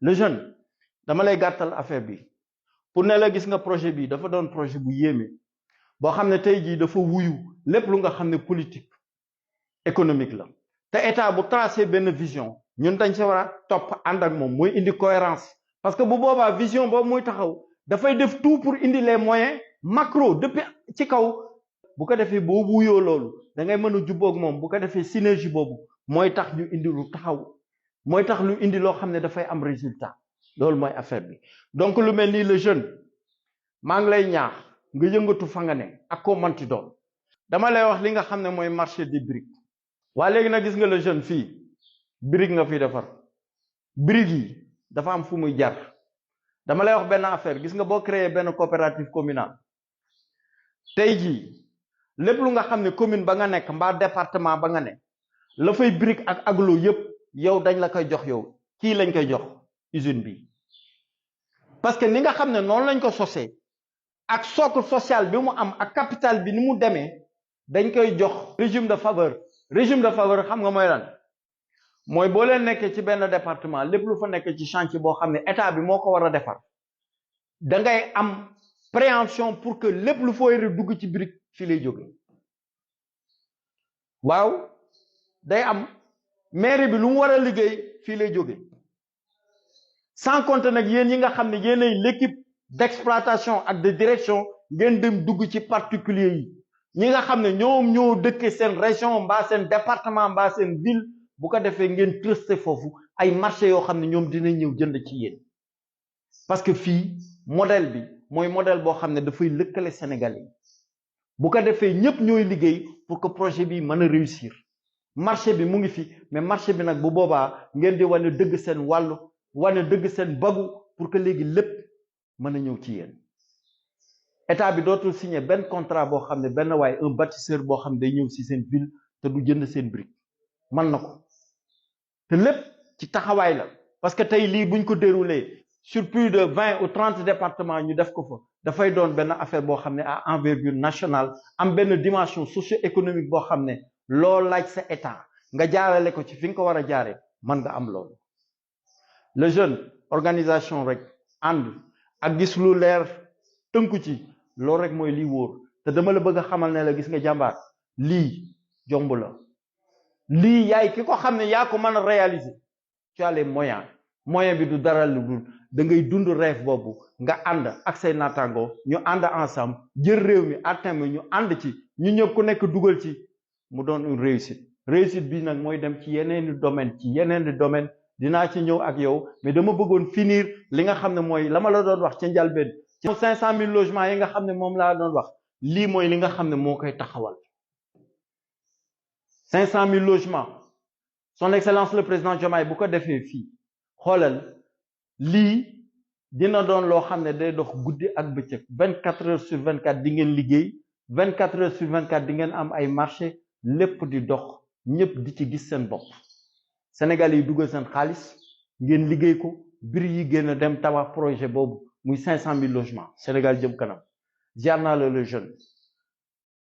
le jeune dama lay gàttal affaire bi pour ne la gis nga projet bi dafa doon projet bu yéeme boo xam ne tey jii dafa wuyu lépp lu nga xam ne politique économique la te état bu tracé benn vision ñun dañ ci war a topp ànd ak moom mooy indi cohérence parce que bu boobaa vision boobu muy taxaw dafay def tout pour indi les moyens macro depuis ci kaw bu ko defee boo wuyoo loolu da ngay mën a jubboog moom bu ko defee synergie boobu mooy tax ñu indi lu taxaw mooy tax lu indi loo xam ne dafay am résultat loolu mooy affaire bi donc lu mel nii le jeune maa ngi lay ñaax nga yëngatu fa nga ne ak koo manti doon dama lay wax li nga xam ne mooy marché des briques waa léegi nag gis nga le jeune fii brique nga fi defar brique yi dafa am fu muy jar dama lay wax benn affaire gis nga boo créer benn coopérative communale tey jii lépp lu nga xam ne commune ba nga nekk mbaa département ba nga ne la fay brique ak aglo yépp yow dañ la koy jox yow kii lañ koy jox usine bi parce que ni nga xam ne noonu lañ ko sosee ak socle social bi mu am ak capital bi ni mu demee dañ koy jox régime de faveur xam nga mooy lan mooy boo leen nekkee ci benn département lépp lu fa nekk ci chantier boo xam ne état bi moo ko war a defar da ngay am préhension pour que lépp lu fooy dugg ci brique fii lay jóge waaw day am mairie bi lu mu war a liggéey fii lay jóge sans compter nag yéen yi nga xam ne yéenay l'équipe d'exploitation ak de direction ngeen dem dugg ci particulier yi ñi nga xam ne ñoom ñoo dëkke seen région mbaa seen département mbaa seen ville bu ko defee ngeen trusté foofu ay marché yoo xam ne ñoom dinañ ñëw jënd ci yéen parce que fii modèle bi mooy modèle boo xam ne dafay lëkkale Sénégalais yi bu ko defee ñëpp ñooy liggéey pour que projet bi mën a réussir marché bi mu ngi fi mais marché bi nag bu boobaa ngeen di wane dëgg seen wàllu wane dëgg seen bagu pour que léegi lépp mën a ñëw ci yéen état bi dootul signé benn contrat boo xam ne benn waaye un bâtisseur boo xam ne day ñëw si seen ville te du jënd seen brique mën na ko te lépp ci taxawaay la parce que tey lii buñ ko déroulé sur plus de 20 ou 30 départements ñu def ko fa dafay doon benn affaire boo xam ne à envergure nationale am benn dimension socio-économique boo xam ne loo laaj sa état nga jaarale ko ci fi nga ko war a jaare mën nga am loolu le jeune organisation rek ànd ak gis lu leer tënku ci loolu rek mooy lii wóor te dama la bëgg a xamal ne la gis nga jàmbaar lii jomb la lii yaay ki ko xam ne yaa ko mën a réaliser tu as les moyens moyen bi du dara lu dul da ngay dund rêve boobu nga ànd ak say naataango ñu ànd ensemble jël réew mi atteindre ñu ànd ci ñu ñëpp ku nekk dugal ci mu doon une réussite bi nag mooy dem ci yeneeni domaine dinaa ci ñëw ak yow mais dama bëggoon finir li nga xam ne mooy la ma la doon wax ca njalbeen ci 500 000 logements yi nga xam ne moom laa doon wax lii mooy li nga xam ne moo koy taxawal 500 000 logements son excellence le président Diomaye bu ko defee fii xoolal lii dina doon loo xam ne day dox guddi ak bëccëg 24 heures sur 24 di ngeen liggéey 24 heures sur 24 di ngeen am ay marché lépp di dox ñëpp di ci gis seen bopp Sénégal yi dugal seen xaalis ngeen liggéey ko biri yi gën a dem tabax projet boobu muy 500 000 logements Sénégal jëm kanam ziar naa la le jeune